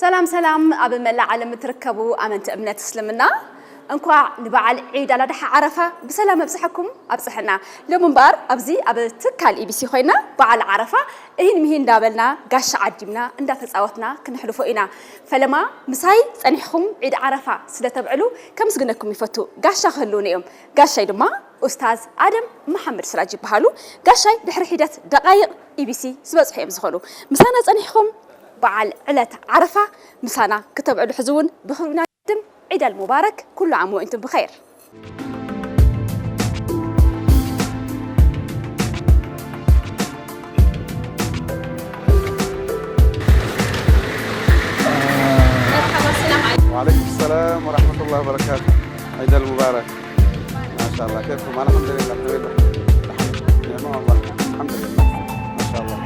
ሰላም ሰላም፣ ኣብ መላእ ዓለም እትርከቡ ኣመንቲ እምነት እስልምና፣ እንኳዕ ንበዓል ዒድ ኣላድሓ ዓረፋ ብሰላም ኣብፅሐኩም ኣብፅሐና። ሎም እምበኣር ኣብዚ ኣብ ትካል ኢቢሲ ኮይና በዓል ዓረፋ እሂን ምሂን እንዳበልና፣ ጋሻ ዓዲምና እንዳተፃወትና ክንሕልፎ ኢና። ፈለማ ምሳይ ፀኒሕኩም ዒድ ዓረፋ ስለ ተብዕሉ ከምስግነኩም ይፈቱ። ጋሻ ክህልውኒ እዮም። ጋሻይ ድማ ኡስታዝ ኣደም መሓመድ ስራጅ ይበሃሉ። ጋሻይ ድሕሪ ሒደት ደቃይቕ ኢቢሲ ዝበፅሑ እዮም ዝኾኑ። ምሳና ፀኒሕኩም በዓል ዕለት ዓረፋ ምሳና ክተብዕሉ ሕዚ እውን ብኽብሪ ኢና ንዕድም። ዒድ ኣልሙባረክ፣ ኩሉ ዓም ወእንቱም ብኸይር። وعليكم السلام ورحمة الله وبركاته. عيد المبارك. ما شاء الله، كيفكم؟ أنا الحمد لله، بخير. الحمد، نعمة والله. الحمد لله. ما شاء الله.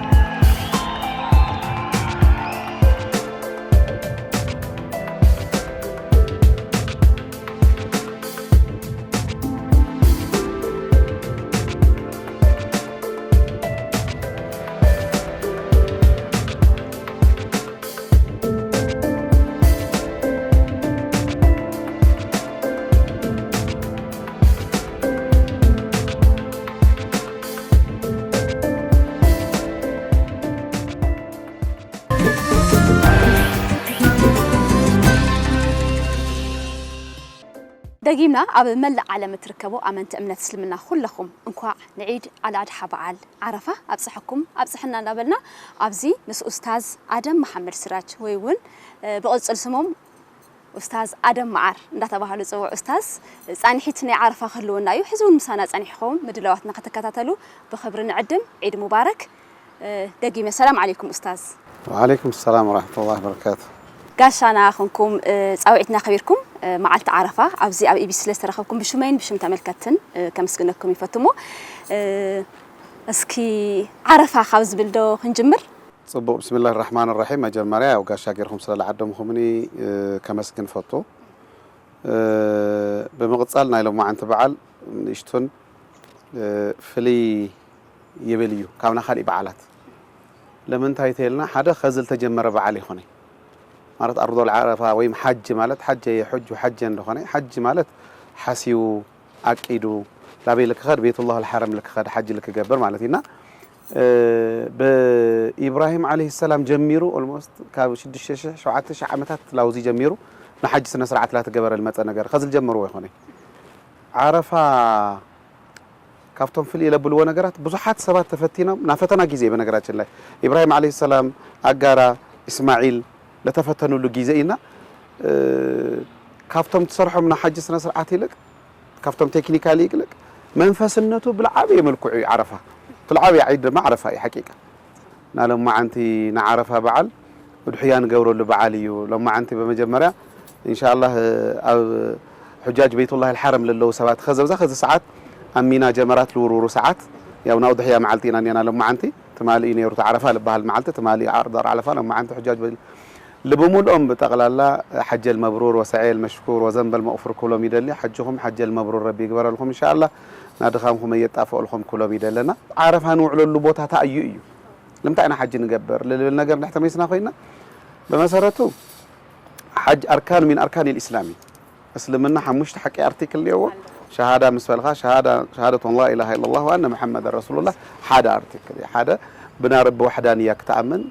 ደጊምና ኣብ መላእ ዓለም እትርከቡ ኣመንቲ እምነት እስልምና ኩለኹም እንኳዕ ንዒድ ኣልኣድሓ በዓል ዓረፋ ኣብፀሐኩም ኣብፀሐና እንዳበልና፣ ኣብዚ ምስ ኡስታዝ ኣደም መሓመድ ስራጅ ወይ እውን፣ እ፣ ብቕፅል ስሞም ኡስታዝ ኣደም መዓር እንዳተባሃሉ ዝፅውዑ ኡስታዝ፣ ፃንሒት ናይ ዓረፋ ክህልወና እዩ። ሕዚ እውን ምሳና ፀኒሕኩም ምድላዋትና ክትከታተሉ ብኽብሪ ንዕድም። ዒድ ሙባረክ። እ፣ ደጊመ ሰላም ዓለይኩም ኡስታዝ። وعليكم السلام ورحمة الله وبركاته. ጋሻና ኹንኩም፣ እ፣ ፃውዒትና ኣኽቢርኩም፣ እ፣ መዓልቲ ዓረፋ ኣብዚ ኣብ ኢቢሲ ስለ ዝተረኸብኩም ብሽመይን ብሽም ተመልከትትን፣ እ፣ ከመስግነኩም ይፈቱ እሞ፣ እ፣ እስኪ ዓረፋ ካብ ዝብል ዶ ክንጅምር? ጽቡቕ፣ ብስሚላህ ራሕማን ራሒም። መጀመርያ ያው ጋሻ ጌርኩም ስለ ዝዓደምኹምኒ፣ እ፣ ከመስግን ፈቱ። እ፣ ብምቕጻል ናይ ሎማዓንቲ በዓል ንእሽቱን፣ እ፣ ፍልይ ይብል እዩ ካብና ካልእ በዓላት። ለምንታይ ተይልና፣ ሓደ ኸዚ ዝተጀመረ በዓል ይኾነ። ማለት ኣርዶል ዓረፋ ወይም ሓጅ ማለት፣ ሓጀ የሑጁ ሓጀ እንደኾነ፣ ሓጅ ማለት ሓሲቡ፣ ኣቂዱ፣ ላበይ ልክኸድ፣ ቤቱላህ ልሓረም ልክኸድ፣ ሓጅ ልክገብር ማለት እዩና። እ፣ ብኢብራሂም ዓለይሂ ሰላም ጀሚሩ፣ ኦልሞስት ካብ ሽዱሽተ ሽሕ፣ ሸውዓተ ሽሕ ዓመታት ላውዚ ጀሚሩ፣ ንሓጅ ስነ ስርዓት ላተገበረ ልመጸ ነገር፣ ኸዚ ልጀመርዎ ይኾነ። ዓረፋ ካብቶም ፍልይ ለብልዎ ነገራት፣ ብዙሓት ሰባት ተፈቲኖም፣ ና ፈተና ግዜ እዩ በነገራችን ላይ። ኢብራሂም ዓለይሂ ሰላም፣ ኣጋራ፣ ኢስማዒል ለተፈተኑሉ ግዜ እዩና። እ፣ ካብቶም ትሰርሖም ናይ ሓጂ ስነ ስርዓት ይልቅ፣ ካብቶም ቴክኒካሊ ይልቅ፣ መንፈስነቱ ብልዓበየ መልክዑ እዩ ዓረፋ። እቲ ልዓበየ ዒድ ድማ ዓረፋ እዩ ሓቂቃ። ናሎማዓንቲ ንዓረፋ በዓል ውድሕያ ንገብረሉ በዓል እዩ። ሎማዓንቲ ብመጀመርያ ኢንሻኣላህ ኣብ ሑጃጅ ቤቱላህ ልሓረም ለለዉ ሰባት ኸዚ ኣብዛ ኸዚ ሰዓት ኣብ ሚና ጀመራት ልውርውሩ ሰዓት ያው ናይ ውድሕያ መዓልቲ ኢና እኒና ሎማዓንቲ። ትማሊ እዩ ነይሩ እቲ ዓረፋ ልበሃል መዓልቲ፣ ትማሊ እዩ ዓርዳር ዓረፋ። ሎማዓንቲ ሑጃጅ ቤ-፣ ልብሙልኦም ብጠቕላላ ሓጀል መብሩር ወሰዐየል መሽኩር ወዘንበል መቕፉር ክብሎም ይደሊ። ሓጅኹም ሓጀል መብሩር ረቢ ይግበረልኩም ኢንሻኣላህ። ናድኻምኹም ኣየጣፍኦልኩም ክብሎም ይደለና። ዓረፋ ንውዕለሉ ቦታ ታኣዩ እዩ። ንምንታይ ኢና ሓጂ ንገብር ልብል ነገር እንድሕር ተመሊስና ኮይና፣ ብመሰረቱ ሓጅ ኣርካን ሚን ኣርካን ልእስላም እዩ። እስልምና ሓሙሽተ ሓቂ ኣርቲክል እኒኦዎ። ሸሃዳ ምስ በልኻ፣ ሸሃዳ፣ ሸሃደቱ ኣን ላ ኢላሃ ኢለላህ ወኣነ ሙሐመድ ረሱሉላህ ሓደ ኣርቲክል እዩ። ሓደ ብናይ ረቢ ዋሕዳንያ ክትኣምን፣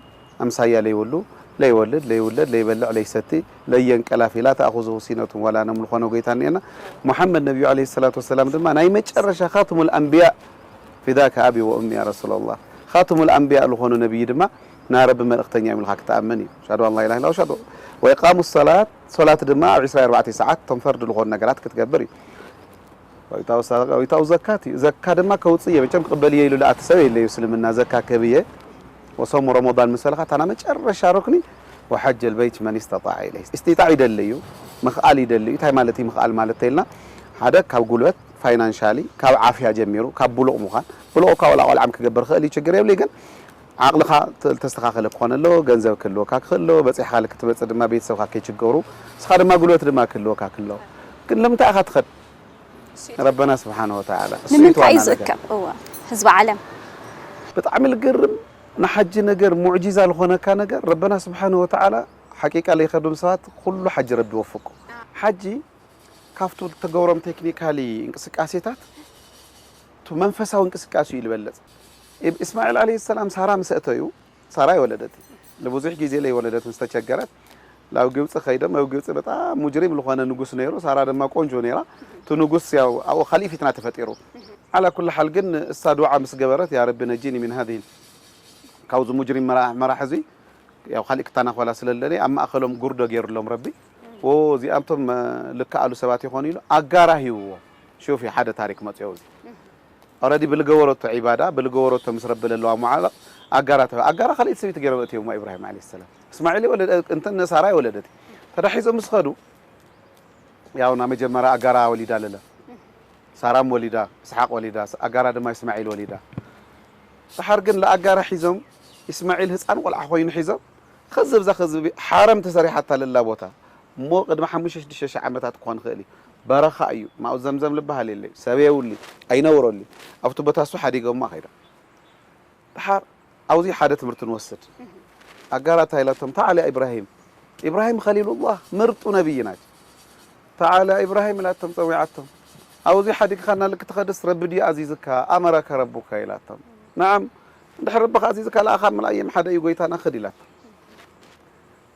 ኣምሳያ ለይብሉ፣ ለይወልድ፣ ለይውለድ፣ ለይበልዕ፣ ለይሰቲ፣ ለየንቀላፊ፣ ላ ተኣኹዙሁ ሲነቱን ወላ ነውም ልኾነ ጎይታ እኒኤና። ሙሐመድ ነቢዩ ዓለይሂ ሰላቱ ወሰላም ድማ ናይ መጨረሻ ኻትሙል ኣንብያ ፊዳከ ኣቢ ወኡሚ ያ ረሱለላህ። ኻትሙል ኣንብያ ዝኾኑ ነቢይ ድማ ናይ ረቢ መልእኽተኛ እዮም ኢልካ ክትኣምን እዩ። ኣሽሃዱ ኣን ላ ኢላሃ ኢለላህ ወኣሽሃዱ ወኢቃሙ ሰላት፣ ሶላት ድማ ኣብ ዕስራ ኣርባዕተ ሰዓት እቶም ፈርዲ ዝኾኑ ነገራት ክትገብር እዩ። ወኢታኡ ሰደቃ፣ ወኢታኡ ዘካት እዩ። ዘካ ድማ ከውፅእ እየ፣ መቸም ክቕበል እየ ኢሉ ዝኣቲ ሰብ የለ እዩ እስልምና። ዘካ ክህብ እየ፣ ወሰሙ ረመዳን ምስ በልካ፣ እታ ናይ መጨረሻ ሩክኒ፣ ወሐጀል በይት መን ስተጣዐ ኢለይህ። እስትጣዕ ይደሊ እዩ፣ ምኽኣል ይደሊ እዩ። እንታይ ማለት እዩ ምኽኣል ማለት ተይልና፣ ሓደ ካብ ጉልበት፣ ፋይናንሻሊ፣ ካብ ዓፍያ ጀሚሩ፣ ካብ ብሉቕ ምዃን፣ ብሉቕ እኳ ወላ ቆልዓ ክገብር ክእል እዩ፣ ችግር የብሉ፣ ግን ዓቕልኻ ተ-፣ ተስተኻኸለ ክኾን ኣለዎ፣ ገንዘብ ክህልወካ ክኽእል ኣለዎ፣ በጺሕካ ክትመጽእ ድማ ቤተሰብካ ከይችገሩ፣ ንስኻ ድማ ጉልበት ድማ ክህልወካ ክህልዎ። ግን ለምንታይ ኢኻ ትኸድ? ረበና ስብሓነ ወተዓላ እሱ እዩ እቲ ንምንታይ እዩ ዋና ነገር። ዝእከብ? እወ፣ ህዝቢ ዓለም። ብጣዕሚ ልግርም ንሓጂ ነገር ሙዕጂዛ ዝኾነካ ነገር ረበና ስብሓነ ወተዓላ ሓቂቃ ለይኸዱም ሰባት ኩሉ ሓጂ ረቢ ይወፍቁ። ሓጂ ካብቱ ተገብሮም ቴክኒካሊ እንቅስቃሴታት እቲ መንፈሳዊ እንቅስቃሴ እዩ ዝበለጽ። ኢብ-፣ እስማዒል ዓለይሂ ሰላም ሳራ ምስ ኣተዩ፣ ሳራ ኣይወለደት። ንብዙሕ ግዜ ለይወለደት ምስ ተቸገረት፣ ናብ ግብጺ ከይዶም፣ ኣብ ግብጺ በጣም ሙጅሪም ዝኾነ ንጉስ ነይሩ፣ ሳራ ድማ ቆንጆ ነይራ። እቲ ንጉስ ያው ኣብኡ ካሊእ ፊትና ተፈጢሩ። ዓላ ኩሉ ሓል ግን እሳ ዱዓ ምስ ገበረት፣ ያ ረቢ ነጂኒ ሚን ሃዚሂ፣ ካብዚ ሙጅሪም መራ-፣ መራሕ እዚ ያው ካሊእ ክተናኾላ ስለለኒ ኣብ ማእኸሎም ጉርዶ ገይሩሎም ረቢ። ዎ እዚኣምቶም፣ እ፣ ልከኣሉ ሰባት ይኾኑ ኢሉ ኣጋራ ሂብዎ። ሹፊ ሓደ ታሪክ መጽኦ እዚ። ኦረዲ ብልገበረቶ ዒባዳ፣ ብልገበረቶ ምስ ረቢ ለለዋ መዓለቕ ኣጋራ ተበ-፣ ኣጋራ ካልኣይቲ ሰበይቲ ገይሮም ኣእትዮምዋ ኢብራሂም ዓለይሂ ሰላም። እስማዒል ወለደ፣ እንትን ሳራ ወለደት። ተዳሒዞም ምስ ኸዱ፣ ያው ና መጀመርያ ኣጋራ ወሊዳ ለለ። ሳራም ወሊዳ፣ እስሓቅ ወሊዳ፣ ኣጋራ ድማ እስማዒል ወሊዳ። ደሓር ግን ለኣጋራ ሒዞም፣ እስማዒል ህፃን ቆልዓ ኮይኑ ሒዞም፣ ኸዚ ብዛ ኸዚ ሓረም ተሰሪሓታ ለላ ቦታ፣ እሞ ቅድሚ ሓሙሽተ ሽዱሽተ ሺሕ ዓመታት ክኾን ይኽእል እዩ። በረኻ እዩ። ማኡ ዘምዘም ልበሃል የለይ። ሰብ የውሊ፣ ኣይነብረሉ። ኣብቲ ቦታ እሱ ሓዲጎማ ኸይዶም። ደሓር ኣብዚ ሓደ ትምህርቲ ንወስድ። ኣጋራ እንታይ ኢላቶም? ተዓል ያ ኢብራሂም። ኢብራሂም ኸሊሉላህ ምርጡ ነቢይ ናቸው። ተዓል ያ ኢብራሂም ኢላቶም ጸዊዓቶም። ኣብዚ ሓዲግኻና ልክ ትኸድስ ረቢ ድዩ ኣዚዝካ? ኣመረከ ረቡካ ኢላቶም። ነዓም፣ እንድሕር ረብኻ ኣዚዝካ ለኣኻ ምልኣየም ሓደ እዩ ጎይታና፣ ኽድ ኢላቶም።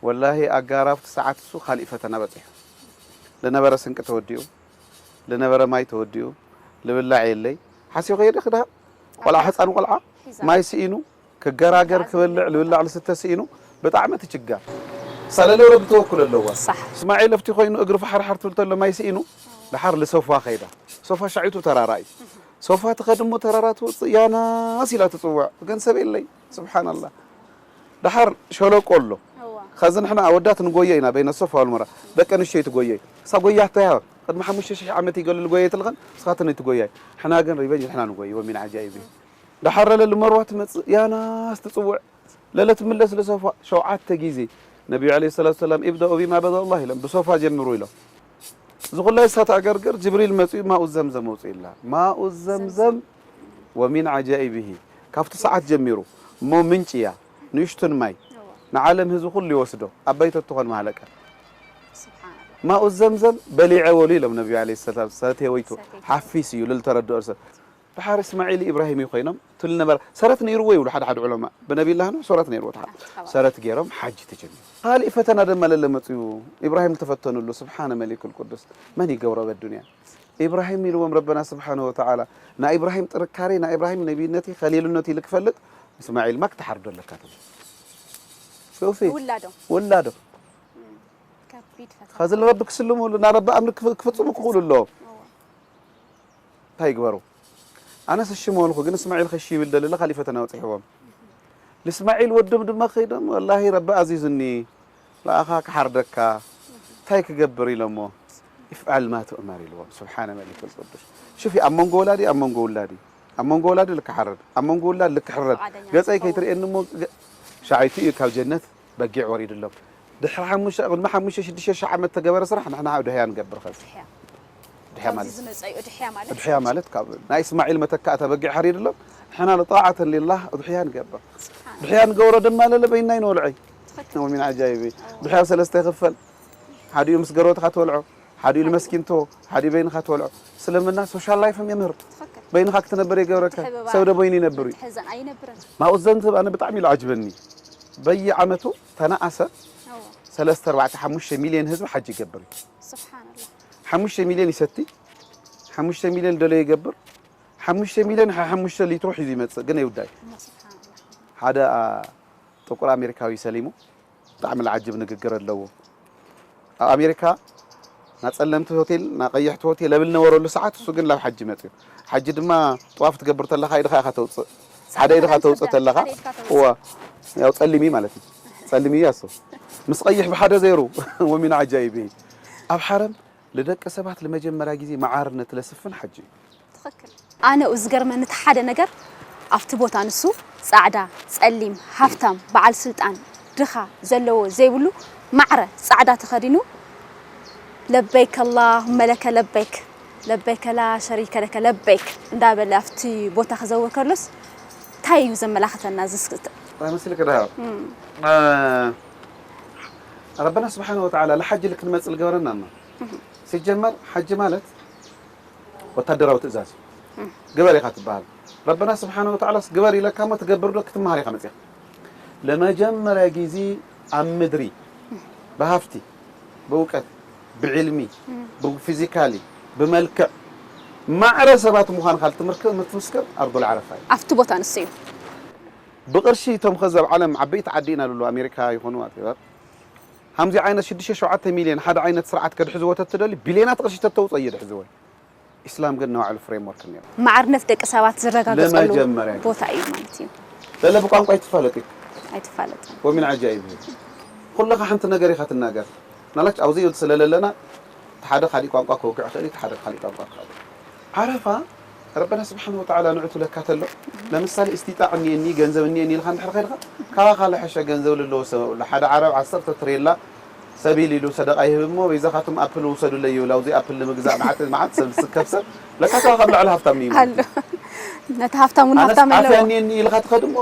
ወላሂ ኣጋራ ኣብቲ ሰዓት እሱ ካሊእ ፈተና በጺሑ። ልነበረ ስንቂ ተወዲኡ፣ ልነበረ ማይ ተወዲኡ፣ ልብላዕ የለይ። ሓሲኹ የደ ክድሃብ። ቆልዓ፣ ሕፃን ቆልዓ፣ ሒዛ። ማይ ስኢኑ፣ ክገራገር፣ ክበልዕ፣ ልብላዕ፣ ልስተ ስኢኑ፣ ብጣዕሚ ትችገር። ሳለለው ረቢ ተወኩል ኣለዋ። ሳሕ። እስማዒል ኣብቲ ኮይኑ እግሪ ፋሕርሓር ትብል ተሎ ማይ ስኢኑ፣ ደሓር ልሶፋ ኸይዳ። ሶፋ ሻዒቱ ተራራ እዩ። ሶፋ ትኸድ እሞ ተራራ ትወፅእ፣ ያናስ ኢላ ትፅውዕ። ግን ሰብ የለይ። ስብሓንላህ። ደሓር ሸለቆ ኣሎ። እዋ። ኸዚ ንሕና ኣወዳት ንጎየ ኢና፣ በይነ ሶፋ ወልመራ። ደቂ ኣንስትዮ ትጎየ። እሳ ጎያቶ እያ። ቅድሚ ሓሙሽተ ሺሕ ዓመት ይገሉ ልጎየ ትልኸን፣ ንስኻትኒ ትጎያይ። ሕና ግን ሪቨንጅ ንሕና ንጎየ፣ ወሚን ዓጃይብ እዩ። ደሓር ለለ ልመርዋ ትመጽእ፣ ያናስ ትጽውዕ። ለለ ትምለስ ልሶፋ ሸውዓተ ግዜ። ነቢዩ ዓለይሂ ሰላቱ ሰላም፣ "ኢብደኡ ቢማ በደ ኣላህ" ኢሎም፣ ብሶፋ ጀምሩ ኢሎም። እዚ ኩላይ እሳ ተዕገርግር፣ ጅብሪል መጺኡ፣ ማኡ ዘምዘም ኣውጽኡ ኢላ። ማኡ ዘምዘም ወሚን ዓጃኢብሂ፣ ካብቲ ሰዓት ጀሚሩ፣ እሞ ምንጪ እያ፣ ንእሽቱን ማይ፣ እዋ። ንዓለም ህዝቢ ኩሉ ይወስዶ፣ ኣባይቶ እትኾን ማህለቀ። ስብሓንላህ። ማኡ ዘምዘም በሊዐ በሉ ኢሎም ነቢዩ ዓለይሂ ሰላም፣ ሰትየ ወይቱ፣ ሰትየ። ሓፊስ እዩ፣ ልልተረድኦ ሰብ። ደሓር እስማዒል ኢብራሂም እዩ ኮይኖም፣ ትል ነበረ፣ ሰረት ነይርዎ ይብሉ ሓደ ሓደ ዑለማ፣ ብነቢላህ ኑሕ ሰረት ነይርዎ፣ ተሓ-፣ ኣሓ። ሰረት ገይሮም ሓጅ ተጀሚሩ። ካሊእ ፈተና ድማ ለለ መፅዩ፣ ኢብራሂም ዝተፈተኑሉ፣ ስብሓነ መሊኩል ቅዱስ፣ መን ይገብሮ በዱንያ? ኢብራሂም ኢልዎም ረበና ስብሓነ ወተዓላ፣ ናይ ኢብራሂም ጥንካሬ፣ ናይ ኢብራሂም ነቢይነቲ፣ ኸሊልነቲ ኢሉ ክፈልጥ፣ እስማዒል ማ ክተሓርዶ ኣለካ ትብል። ሱፊ፣ ውላዶ። ውላዶ። እም፣ ከቢድ ፈተና። ኸዚ ንረቢ ክስልሙሉ፣ ናብ ረቢ ኣምኒ ክፍ-፣ ክፍጽሙ ክኽእሉ ኣለዎም። እዎ። እንታይ ይግበሩ? ኣነስ እሺ ምበልኹ፣ ግን እስማዒል ከሺ ይብል ደለለ፣ ካሊእ ፈተና በጺሕዎም። ልእስማዒል ወዶም ድማ ከይዶም፣ "ወላሂ ረቢ ኣዚዙኒ፣ ለኣኻ ክሓርደካ፣ እንታይ ክገብር?" ኢሎሞ፣ "ኢፍዓል ማ ትእመር" ኢልዎም። ስብሓነ መሊክ ልቅዱስ። ሹፊ፣ ኣብ መንጎ ወላዲ፣ ኣብ መንጎ ውላዲ፣ ኣብ መንጎ ወላዲ ልክሓረድ፣ ኣብ መንጎ ውላድ ልክሕረድ። ፍቓደኛ ገጸይ ትኸውን። ከይትርእየኒ እሞ፣ ገ-፣ ሻዓይቱ እዩ ካብ ጀነት በጊዕ ወሪድሎም። ድሕሪ ሓሙሽተ፣ ቅድሚ ሓሙሽተ ሽዱሽተ ሺሕ ዓመት ተገበረ ስራሕ ንሕና እድሕያ ንገብር። ኸዚ እድሕያ። እድሕያ ካብዚ ማለት ዝመጸ እዩ እድሕያ ማለት? እድሕያ ማለት ካብ ናይ እስማዒል መተካእታ በጊዕ ሓሪድሎም፣ ንሕና ጣዓተን ሊላህ እድሕያ ንገብር። ስብሓን። እድሕያ ንገብሮ ድማ ለለ በይና ይንወልዐይ። ትኽክል። ወሚን ዓጃይቢ። ኣዎ። እድሕያ ሰለስተ ይኽፈል። ሓዲኡ ምስ ገረወትኻ ትወልዖ፣ ሓዲኡ ንመስኪን ትቦ፣ ሓዲኡ በይንኻ ትወልዖ። እስልምና ሶሻል ላይፍ የምህር። ትኽክል። በይንኻ ክትነብር ይገብረካ። ምትሕብባር፣ ሰብ ዶ በይኑ ይነብር እዩ? ምትሕዘን ኣይነብርን። ማኡ ዘምዘም ኣነ ብጣዕሚ እዩ ልዓጅበኒ። በየዓመቱ ተነኣሰ ኣዎ። ሰለስተ፣ ኣርባዕተ፣ ሓሙሽተ ሚልዮን ህዝቢ ሓጅ ይገብር እዩ። ስብሓንላህ። ሓሙሽተ ሚልዮን ይሰቲ፣ ሓሙሽተ ሚልዮን ደሎ ይገብር፣ ሓሙሽተ ሚልዮን ሓሙሽተ ሊትሮ ሒዙ ይመጽእ፣ ግን ኣይውዳይ። እሞ ስብሓንላህ። ሓደ፣ ኣ፣ ጥቁር ኣሜሪካዊ ሰሊሙ፣ ብጣዕሚ ልዓጅብ ንግግር ኣለዎ። ኣብ ኣሜሪካ፣ ና ጸለምቲ ሆቴል፣ ና ቀይሕቲ ሆቴል ለብል ነበረሉ ሰዓት፣ እሱ ግን ላብ ሓጂ መጽዩ። ሓጂ ድማ ጥዋፍ ትገብር ተለኻ፣ ኢድኻ ኢኻ ተውጽእ። ሓደ ኢድኻ ተውጽእ ተለኻ፣ ሓደ ኢድካ ተውጽእ። እዋ፣ ያው ጸሊሚ ማለት እዩ። ጸሊሚ እያ እሱ። ምስ ቀይሕ ብሓደ ዘይሩ፣ ወሚን ዓጃይቢ። ኣብ ሓረም ልደቂ ሰባት ልመጀመርያ ግዜ መዓርነት ለስፍን ሓጂ እዩ። ትኽክል። ኣነ ዝገርመኒ እቲ ሓደ ነገር ኣብቲ ቦታ ንሱ ጻዕዳ፣ ጸሊም፣ ሃፍታም፣ በዓል ስልጣን፣ ድኻ፣ ዘለዎ፣ ዘይብሉ፣ ማዕረ ጻዕዳ ተኸዲኑ፣ ለበይክ ኣላሁመ ለከ ለበይክ፣ ለበይከ ላ ሸሪከ ለከ ለበይክ እንዳበለ ኣብቲ ቦታ ክዘውር ከሎስ እንታይ እዩ ዘመላኽተና? እዚ እስኪ ት- ራይ መስልክ ደሃብ ረበና ስብሓን ወተዓላ ለሓጅ ልክንመፅእ ልገበረና ማ ሲጀመር ሓጅ ማለት ወታደራዊ ትእዛዝ እዩ። ግበር ኢኻ ትበሃል። ረበና ስብሓን ወተዓላ ግበር ኢለካ ሞ ትገብር ዶ ክትመሃር ኢኻ መፅኻ። ለመጀመርያ ጊዜ ኣብ ምድሪ ብሃፍቲ ብእውቀት ብዕልሚ ብፊዚካሊ ብመልክዕ ማዕረ ሰባት ምዃንካ ልትምስክር ኣርዶ ልዓረፋ እዩ። ኣብቲ ቦታ ንሱ እዩ። ብቕርሺ እቶም ኸዚ ኣብ ዓለም ዓበይቲ ዓዲ ኢና ልሉ ኣሜሪካ ይኾኑ whatever ሃምዚ ዓይነት ሽዱሽተ ሸውዓተ ሚልዮን ሓደ ዓይነት ስርዓት ከድሕዝዎ ተትደሊ ቢልዮናት ቅርሺ ተተውፀ እዩ ድሕዝዎ። ኢስላም ግን ንባዕሉ ፍሬምወርክ እኒኦ። ማዕርነት ደቂ ሰባት ዝረጋገፀሉ ለመጀመርያ ጊዜ። ቦታ እዩ ማለት እዩ። ለለ ብቋንቋ ይትፋለጥ እዩ። ኣይትፋለጥን። ወሚን ዓጃይብ እዩ። ኩለኻ ሓንቲ ነገር ኢኻ ትናገር። ናላች ኣብዚ ይብል ስለለለና እቲ ሓደ ካሊእ ቋንቋ ክወግዕ ይኽእል እዩ፣ እቲ ሓደ ካሊእ ቋንቋ ክኸእል። ዓረፋ ረበና ስብሓን ወተዓላ ንዑ ትብለካ ተሎ ለምሳሌ እስቲጣዕ እኒኤኒ ገንዘብ እኒኤኒ ኢልካ እንድሕር ኸይድካ ካባኻ ለሐሸ ገንዘብ ልለዎ ሰብ ኣብሎ ሓደ ዓረብ ዓሰርተ ትሬላ ሰቢል ኢሉ ሰደቃ ይህብ እሞ በይዛኻትም ኣፕል ውሰዱለይ ይብል ኣብዚ ኣፕል ንምግዛእ መዓት መዓት ሰብ ዝስከፍ ሰብ ለካ ካብ ልዕሊ ሃፍታም እዩ ማለት ኣሎ እዩ። ነቲ ሃፍታም እውን ኣነስ ሃፍታም ኣለዎ ዓፍያ እኒኤኒ ኢልካ ትኸድ እሞ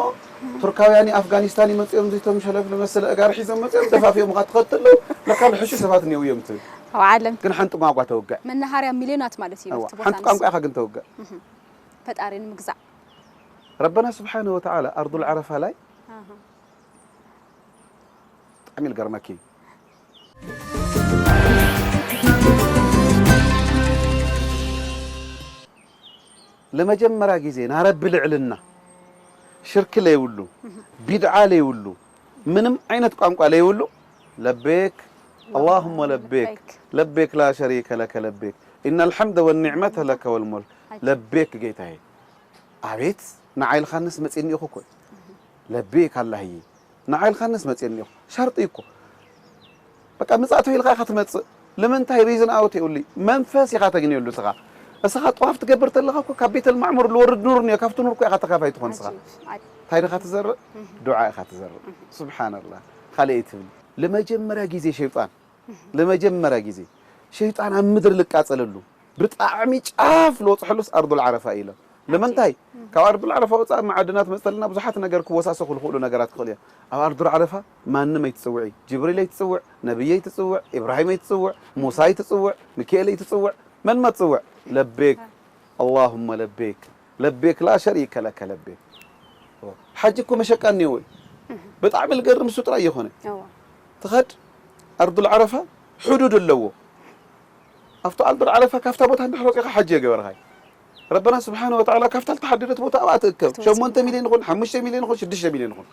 ቱርካውያን ኣፍጋኒስታን ይመፅኦም እዚቶም ሸለፍ ዝመስለ እጋር ሒዞም መፅኦም ደፋፊኦም ካ ትኸድ ተለው ለካ ልሕሹ ሰባት እኒው እዮም ትብል ኣብ ዓለም ግን ሓንቲ ቋንቋ ተውግዕ መናሃርያ ሚልዮናት ማለት እዩ እዋ፣ ኣብቲ ቦታ ሓንቲ ቋንቋ ንሱ ኢኻ ግን ተውግዕ ፈጣሪ ንምግዛእ ረበና ስብሓነ ወተዓላ ኣርዱል ዓረፋ ላይ ኣሃ። ብጣዕሚ ልገርመኪ ለመጀመርያ ጊዜ ናረቢ ልዕልና ሽርክ ለይብሉ ቢድዓ ለይብሉ ምንም ዓይነት ቋንቋ ለይብሉ ለቤክ اللهم لبيك لبيك لا شريك لك لبيك إن الحمد والنعمة لك والملك لبيك ጌታዬ ኣቤት ንዓይ ኢልካንስ መፅኒ ኢኹ እኮ ለቤክ ኣላህዬ ንዓይ ኢልካንስ መፅኒ ኢኹ ሻርጢ እኮ በቃ ምፃእ ተባሂልካ ኢኻ ትመፅእ ንምንታይ ሪዝን ኣውት የብሉ መንፈስ ኢኻ ተግንየሉ እስኻ እስኻ ጠዋፍ ትገብር ተለኻ እኮ ካብ ቤተል ማዕሙር ልወርድ ኑር እኒኦ ካብቲ ኑር እኮ ኢኻ ተካፋይ ትኾን እስኻ እንታይ ድኻ ትዘርእ ዱዓ ኢኻ ትዘርእ ስብሓንላህ ካልእ ኣይትብል ለመጀመርያ ጊዜ ሸይጣን ለመጀመርያ ጊዜ ሸይጣን ኣብ ምድሪ ልቃፀለሉ ብጣዕሚ ጫፍ ልወፅሐሉስ ኣርዱል ዓረፋ እዩ ኢሎም። ንምንታይ? ካብ ኣርዱል ዓረፋ ወፃኢ መዓድናት መፅተልና ብዙሓት ነገር ክወሳሰኹ ዝኽእሉ ነገራት ክኽእሉ እዮም። ኣብ ኣርዱል ዓረፋ ማንም ኣይትፅውዒ፣ ጅብሪል ኣይትፅውዕ፣ ነብይ ኣይትፅውዕ፣ ኢብራሂም ኣይትፅውዕ፣ ሙሳ ኣይትፅውዕ፣ ሚካኤል ኣይትፅውዕ፣ መን ማ ትፅውዕ? ለቤክ ኣላሁመ ለቤክ ለቤክ ላ ሸሪከ ለከ ለቤክ። ሓጂ እኮ መሸቃ እኒአዎ እዩ። ብጣዕሚ ልገርም እሱ ጥራይ እየኾነ። ትኸድ ኣርዱል ዓረፋ ሕዱድ ኣለዎ። ኣብቲ ኣርዱል ዓረፋ ካብታ ቦታ እንድሕር ወፂኻ ሓጂ የገበርኻ እዩ። ረበና ስብሓነ ወተዓላ ካብታ ልተሓደደት ቦታ ኣብኣ ትእከብ። ሸሞንተ ሚልዮን ይኹን፣ ሓሙሽተ ሚልዮን ይኹን፣ ሽዱሽተ ሚልዮን ይኹን።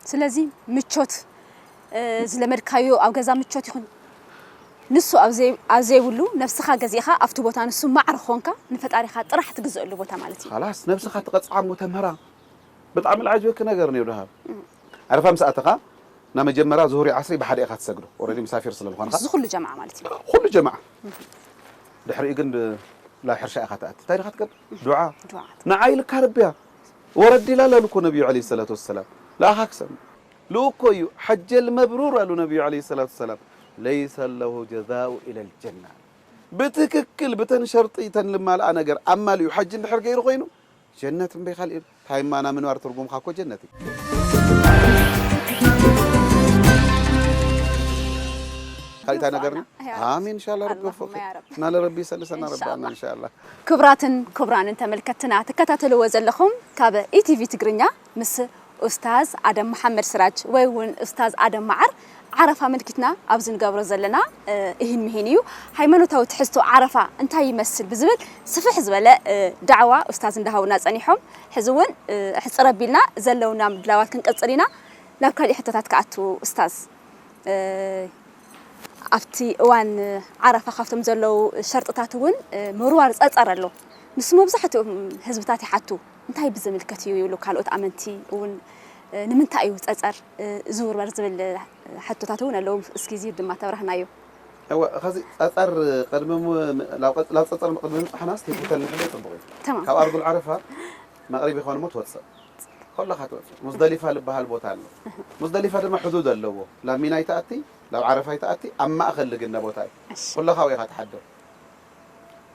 ስለዚ ምቾት ዝለመድካዮ ኣብ ገዛ ምቾት ይኹን ንሱ ኣብ ዘይብሉ ነብስኻ ገዚእኻ ኣብቲ ቦታ ንሱ ማዕረ ኾንካ ንፈጣሪኻ ጥራሕ ትግዘአሉ ቦታ ማለት እዩ። ኻላስ ነብስኻ ትቐፅዓ እሞ ተምህራ። ብጣዕሚ ልዓጅበኪ ነገር እኒኦ ደሃብ። ዓረፋ ምስ ኣተኻ ናብ መጀመርያ ዙሁሪ ዓስሪ ብሓደ ኢኻ ትሰግዶ። ኦረዲ ምሳፊር ስለ ዝኾንካ። እዚ ኩሉ ጀማዓ ማለት እዩ። ኩሉ ጀማዓ። ድሕሪኡ ግን ላብ ሕርሻ ኢኻ ትኣቲ። እንታይ ዲኻ ትገብር? ዱዓ። ዱዓ። ንዓይ ኢልካ ረቢያ ወረድ ኢላ ኣሉ እኮ ነቢዩ ዓለይሂ ሰላቱ ወሰላም። ንኣኻ ክሰምዕ። ልኡኮ እዩ ሓጀል መብሩር ኣሉ ነቢዩ ዓለይሂ ሰላቱ ወሰላም። ለይሰ ለሁ ጀዛኡ ኢለል ጀና። ብትክክል ብተን ሸርጢ ተን ልማልኣ ነገር ኣማሊኡ ሓጂ እንድሕር ገይሩ ኮይኑ ጀነት እምበይ ካልእ የብሉ። ታይማ ና ምንባር ትርጉምካ እኮ ጀነት እዩ። ካልእታ ነገርና ኣሚን እንሻላ ረቢ ወፈቅ ናለ ረቢ ይሰልሰና ረባና እንሻላ። ክብራትን ክብራንን ተመልከትና ትከታተልዎ ዘለኹም ካብ ኢቲቪ ትግርኛ ምስ ኡስታዝ ኣደም መሓመድ ስራጅ ወይ እውን ኡስታዝ ኣደም መዓር ዓረፋ ኣመልኪትና ኣብዚ ንገብሮ ዘለና እሂን ምሂን እዩ። ሃይማኖታዊ ትሕዝቶ ዓረፋ እንታይ ይመስል ብዝብል ስፍሕ ዝበለ ዳዕዋ ኡስታዝ እንዳሃቡና ፀኒሖም። ሕዚ እውን ሕፅር ኣቢልና ዘለውና ምድላዋት ክንቅፅል ኢና። ናብ ካሊእ ሕቶታት ክኣቱ ኡስታዝ ኣብቲ እዋን ዓረፋ ካብቶም ዘለዉ ሸርጥታት እውን ምውርዋር ፀፀር ኣሎ። ንሱ መብዛሕትኦም ህዝብታት ይሓቱ። እንታይ ብዝምልከት እዩ ይብሉ ካልኦት ኣመንቲ እውን ንምንታይ እዩ ፀፀር ዝውርበር ዝብል ሕቶታት እውን ኣለዉ። እስኪ እዚ ድማ ተብራህናዮ። እወ ኸዚ ፀፀር ቅድሚ ላብ ፀፀር ቅድሚ ምብፃሕና ስቴፕ ተንሕዶ ፅቡቅ እዩ። ተማም። ካብ ኣርዱል ዓረፋ መቅሪብ ይኾን እሞ ትወፅእ። ከለኻ ትወፅእ። ሙዝደሊፋ ዝበሃል ቦታ ኣሎ። ሙዝደሊፋ ድማ ሕዱድ ኣለዎ። ላብ ሚና ይትኣቲ፣ ላብ ዓረፋ ይትኣቲ፣ ኣብ ማእኸል ልግነ ቦታ እዩ። እሺ። ከለኻ ኢኻ ትሓድር።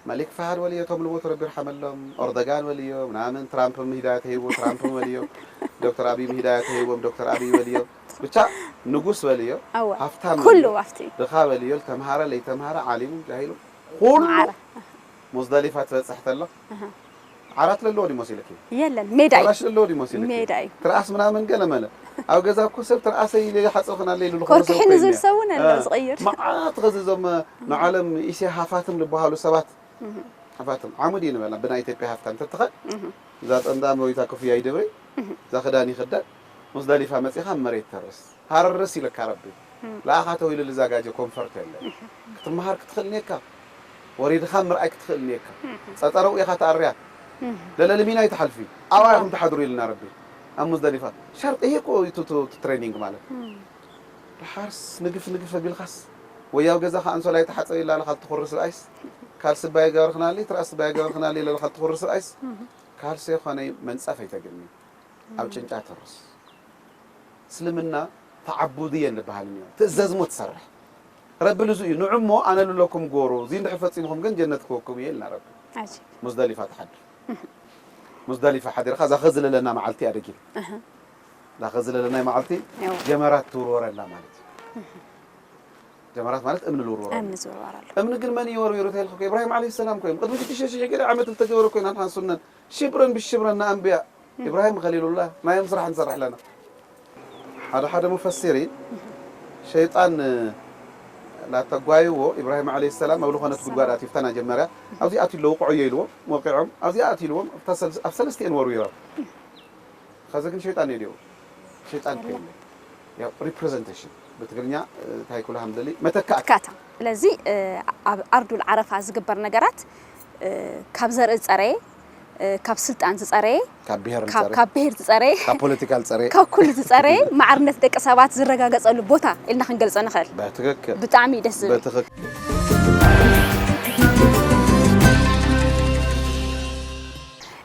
መሊክ ፋሃድ ወልዮ፣ እቶም ልሞቱ ረቢ ይርሓመሎም፣ ኦርዶጋን ወልዮ፣ ምናምን ትራምፕ ም ሂዳያ ተሂቦ፣ ትራምፕ ም ወልዮ፣ ዶክተር ኣቢይ ም ሂዳያ ተሂቦም፣ ዶክተር ኣቢይ ወልዮ። ብቻ ንጉስ ወልዮ፣ ኣወ። ሃፍታም ኩሉ ወልዮ፣ ኣብቲ ድኻ ወልዮ፣ ተምሃረ ለይተምሃረ፣ ዓሊሙ ጃሂሉ፣ ኩሉ ማዕረ። ሙዝደሊፋ ትበፅሕ ተለኽ ኣሃ። ዓራት ለለዎ ዲሞ ሲልኪ የለን፣ ሜዳ እዩ። ፍራሽ ለለዎ ዲሞ ሲልኪ ሜዳ እዩ። ትርኣስ ምናምን ገለ መለ ኣብ ገዛ እኮ ሰብ ትርኣሰ ኢለ ሓፀኽና ኢሉ ኮርክሒ ንዝብል ሰብ እውን ኣሎ ዝቕይር። መዓት ኸዚ እዞም ንዓለም ኢስያ ሃፋትም ዝበሃሉ ሰባት ሃፋትም ዓሙድ እዩ ንበላ ብናይ ኢትዮጵያ ሃፍታም ተትኸ እዛ ጠንዳ መዊታ ኮፍያ ይደብሪ እዛ ክዳን ይኽደን ሙዝደሊፋ መፂኻ ኣብ መሬት ተርስ ሃርርስ ኢለካ ረቢ ለኣኻ ተዊሉ ልዛጋጀ ኮንፈርት የለ ክትመሃር ክትኽእል ኔካ ወሪድኻ ምርኣይ ክትኽእል ኔካ ፀጠረው ኢኻ ተኣርያ ለለሊ ሚና ይትሓልፊ ኣብኣ ኢኹም ትሓድሩ ኢልና ረቢ ኣብ ሙዝደሊፋ ሸርጢ ይሄ እኮ እዩ ቱ- ቱ- ቱ ትሬኒንግ ማለት ድሓርስ ንግፍ ንግፍ ኣቢልካስ ወይ ኣብ ገዛኻ ኣንሶላ ይተሓፀብ ኢላ ለኻ ትኹርስ ርኣይስ ካልሲ እባ ይገበርክናለይ ትርኣስ እባ ይገበርክናለይ ኢለ ለኻ ትኹርስ ርኣይስ ካልሲ ይኾነ መንፀፍ ኣይተግኒ ኣብ ጭንጫ ተርስ እስልምና ተዓቡድየን ዝበሃል እኒኦ ትእዘዝሞ ትሰርሕ ረቢ ልዙ እዩ ንዑሞ ኣነ ልለኩም ጎሩ እዚ እንድሕር ፈፂምኹም ግን ጀነት ክወኩም እየ ኢልና ረቢ ኣጂ ሙዝደሊፋ ትሓድር ሙዝደሊፋ ሓዲርካ እዛ ኸዚ ለለና መዓልቲ ኣደጊም እዛ ኸዚ ለለናይ መዓልቲ ያው። ጀመራት ትውርወረላ ማለት እዩ ጀመራት ማለት እምኒ ልውርወረላ እምኒ ዝውርወረሉ እምኒ ግን መን ይወርዊሩ ተልኩ ኢብራሂም ዓለይሂ ሰላም ኮይኑ ቅድሚ ሽዱሽተ ሽሕ ገለ ዓመት ዝተገበረ ኮይና ንሓን ሱነን ሽብረን ብሽብረን ንኣንብያ ኢብራሂም ኸሊሉላህ ናዮም ስራሕ ንሰርሕ ኣለና ሓደ ሓደ ሙፈሲሪን ሸይጣን ላተጓይዎ ኢብራሂም ዓለይሂ ሰላም ኣብ ዝኾነት ጉድጓድ ኣትዩ ፍታ ናጀመርያ ኣብዚ ኣትዩ ኣለዉ ቁዕዮ ኢልዎም ወቂዖም ኣብዚ ኣትዩ ኢልዎም ኣብታ ሰለስ- ኣብ ሰለስቲኤን ወርዊሮም ኸዚ ግን ሸይጣን የድኡ ሸይጣን ከይለ ያው ሪፕሬዘንቴሽን ብትግርኛ እንታይ ኩሉ ሃምደሊ መተካእታ ካታ ስለዚ ኣብ ኣርዱል ዓረፋ ዝግበር ነገራት ካብ ዘርኢ ዝፀረየ ካብ ስልጣን ዝፀረየ ካብ ብሄር ካብ ዝፀረ ካብ ብሄር ዝፀረየ ካብ ፖለቲካል ፀረ ካብ ኩሉ ዝፀረየ ማዕርነት ደቂ ሰባት ዝረጋገፀሉ ቦታ ኢልና ክንገልፆ ንኽእል በትክክል ብጣዕሚ እዩ ደስ ዝብል በትክክል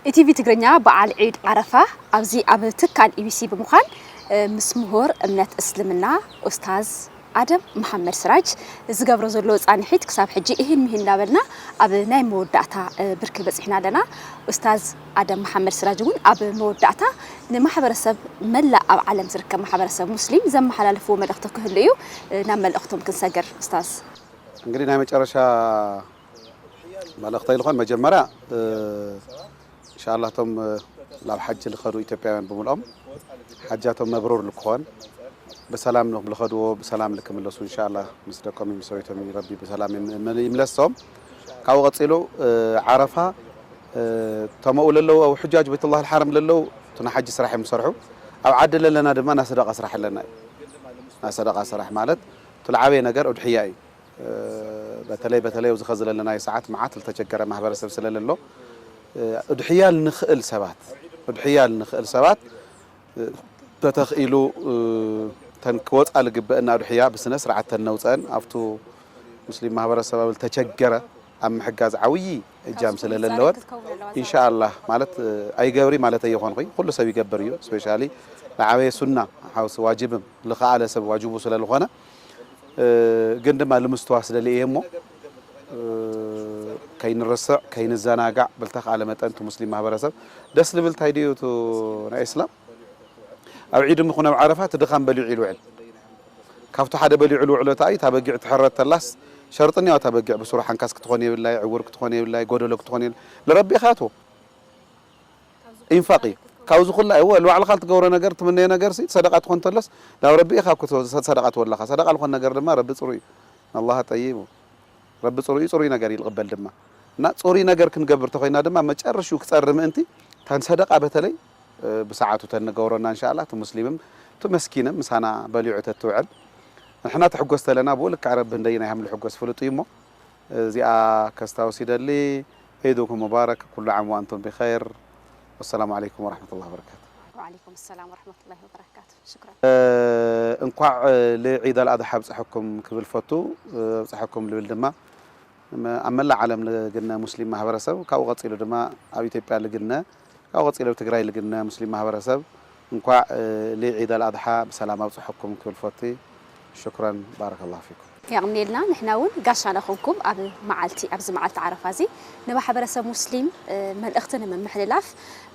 ኢቲቪ ትግርኛ በዓል ዒድ ዓረፋ ኣብዚ ኣብ ትካል ኢቢሲ ብምዃን ምስ ምሁር እምነት እስልምና ኡስታዝ ኣደም መሓመድ ስራጅ ዝገብሮ ዘሎ ፃንሒት ክሳብ ሕጂ እሂን ምሂን እንዳበልና ኣብ ናይ መወዳእታ ብርኪ በፂሕና ኣለና። ኡስታዝ ኣደም መሓመድ ስራጅ እውን ኣብ መወዳእታ ንማሕበረሰብ መላእ ኣብ ዓለም ዝርከብ ማሕበረሰብ ሙስሊም ዘመሓላልፍዎ መልእኽቲ ክህሉ እዩ። ናብ መልእኽቶም ክንሰግር ኡስታዝ። እንግዲህ ናይ መጨረሻ መልእኽተይ ዝኾን መጀመርያ እንሻላ እቶም ናብ ሓጂ ዝኸዱ ኢትዮጵያውያን ብምልኦም ሓጃቶም መብሩር ልክኾን ብሰላም ልኸድዎ ብሰላም ልክምለሱ እንሻላ ምስ ደቆም ምስ ሰበይቶም ረቢ ብሰላም ይምለሶም ካብኡ ቀፂሉ ዓረፋ ተመኡ ለለዉ ኣብ ሕጃጅ ቤትላህ ልሓረም ለለዉ እቲ ንሓጂ ስራሕ እዮም ዝሰርሑ ኣብ ዓዲ ለለና ድማ ናሰደቃ ስራሕ ኣለና እዩ ናሰደቃ ስራሕ ማለት እቲ ልዓበየ ነገር እድሕያ እዩ በተለይ በተለይ ኣብዚ ኸዚ ዘለናዮ ሰዓት መዓት ዝተቸገረ ማህበረሰብ ስለ ለሎ እድሕያ ልንኽእል ሰባት እድሕያ ልንኽእል ሰባት ተተኽኢሉ ተን ክወፃ ልግበአና እድሕያ ብስነ ስርዓት ተነውፀአን ኣብቱ ሙስሊም ማህበረሰብ ኣብ ልተቸገረ ኣብ ምሕጋዝ ዓብዪ እጃም ስለ ለለወን ኢንሻኣላህ ማለት ኣይገብሪ ማለት ኣይኾንኹ ኩሉ ሰብ ይገብር እዩ ስፔሻሊ ንዓበየ ሱና ሓውሲ ዋጅብም ልኸኣለ ሰብ ዋጅቡ ስለ ዝኾነ ግን ድማ ልምስትዋስ ደልየ እየ እሞ ከይንርስዕ ከይንዘናጋዕ ብልተኽኣለ መጠን እቲ ሙስሊም ማህበረሰብ ደስ ልብል እንታይ ድዩ እቲ ናይ እስላም ኣብ ዒድም ይኹን ኣብ ዓረፋ እቲ ድኻም በሊዑ ይልውዕል ካብቲ ሓደ በሊዑ ልውዕሎ ተኣይ እታ በጊዕ ትሕረት ተላስ ሸርጥን ያው እታ በጊዕ ብሱሩ ሓንካስ ክትኾን የብላይ ዕውር ክትኾን የብላይ ጎደሎ ክትኾን የብል ንረቢ ኢኻ ትቦ ኢንፋቂ ካብዚ ኩላ እወ ንባዕልኻ ትገብሮ ነገር ትምነዮ ነገር ሲ ሰደቃ ትኾን ተሎስ ናብ ረቢ ኢኻ ክትወ ሰደቃ ትወለኻ ሰደቃ ልኾን ነገር ድማ ረቢ ፅሩይ እዩ الله طيب ረቢ ፅሩይ እዩ ፅሩይ ነገር ይልቕበል ድማ እና ፅሩይ ነገር ክንገብር ተኾይና ድማ መጨረሽኡ ክፀሪ ምእንቲ ታን ሰደቃ በተለይ ብሰዓቱ ተንገብረና እንሻላ እቲ ሙስሊምም እቲ መስኪንም ምሳና በሊዑ ተትውዕል ንሕና ትሕጎስ ተለና ብኡ ልክዕ ረቢ እንደይ ናይ ሃምሉ ሕጎስ ፍሉጥ እዩ እሞ እዚኣ ከስታውስ ይደሊ عيدكم مبارك كل عام وأنتم بخير والسلام عليكم ورحمة الله وبركاته وعليكم السلام ورحمة الله وبركاته شكرا እንኳዕ ልዒድ ኣልኣድሓ ኣብፀሐኩም ክብል ፈቱ ኣብፀሐኩም ልብል ድማ ኣብ መላእ ዓለም ልግነ ሙስሊም ማህበረሰብ ካብኡ ቀፂሉ ድማ ኣብ ኢትዮጵያ ልግነ ካብኡ ቀፂሉ ኣብ ትግራይ ልግነ ሙስሊም ማህበረሰብ እንኳዕ፣ እ፣ ልዒድ ኣልኣድሓ ብሰላም ኣብጽሐኩም ክብል ፈቱ። ሽኩረን፣ ባረከላሁ ፊኩም። የቕንየልና። ንሕና እውን ጋሻና ኮንኩም ኣብ መዓልቲ፣ ኣብዚ መዓልቲ ዓረፋ እዚ ንማሕበረሰብ ሙስሊም፣ እ፣ መልእኽቲ ንምምሕልላፍ፣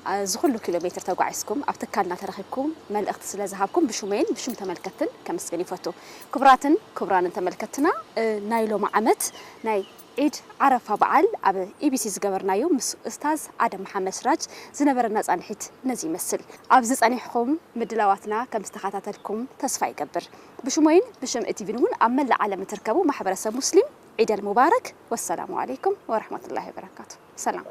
እ፣ እዚ ኩሉ ኪሎ ሜትር ተጓዒዝኩም ኣብ ትካልና ተረኺብኩም መልእኽቲ ስለ ዝሃብኩም ብሹመይን ብሹም ተመልከትን ከመስግን ይፈቱ። ክቡራትን ክቡራንን ተመልከትና፣ እ፣ ናይ ሎሚ ዓመት ናይ ዒድ ዓረፋ በዓል ኣብ ኢቢሲ ዝገበርናዮ ምስ ኡስታዝ ኣደም መሓመድ ስራጅ ዝነበረና ጻንሒት ነዚ ይመስል። ኣብዚ ጸኒሕኩም ምድላዋትና ከም ዝተኸታተልኩም ተስፋ ይገብር። ብሽሞይን ብሽም ቲቪን እውን ኣብ መላእ ዓለም እትርከቡ ማሕበረሰብ ሙስሊም ዒደል ሙባረክ። ወሰላሙ ዓለይኩም ወረሕመቱላሂ ወበረካቱ። ሰላም።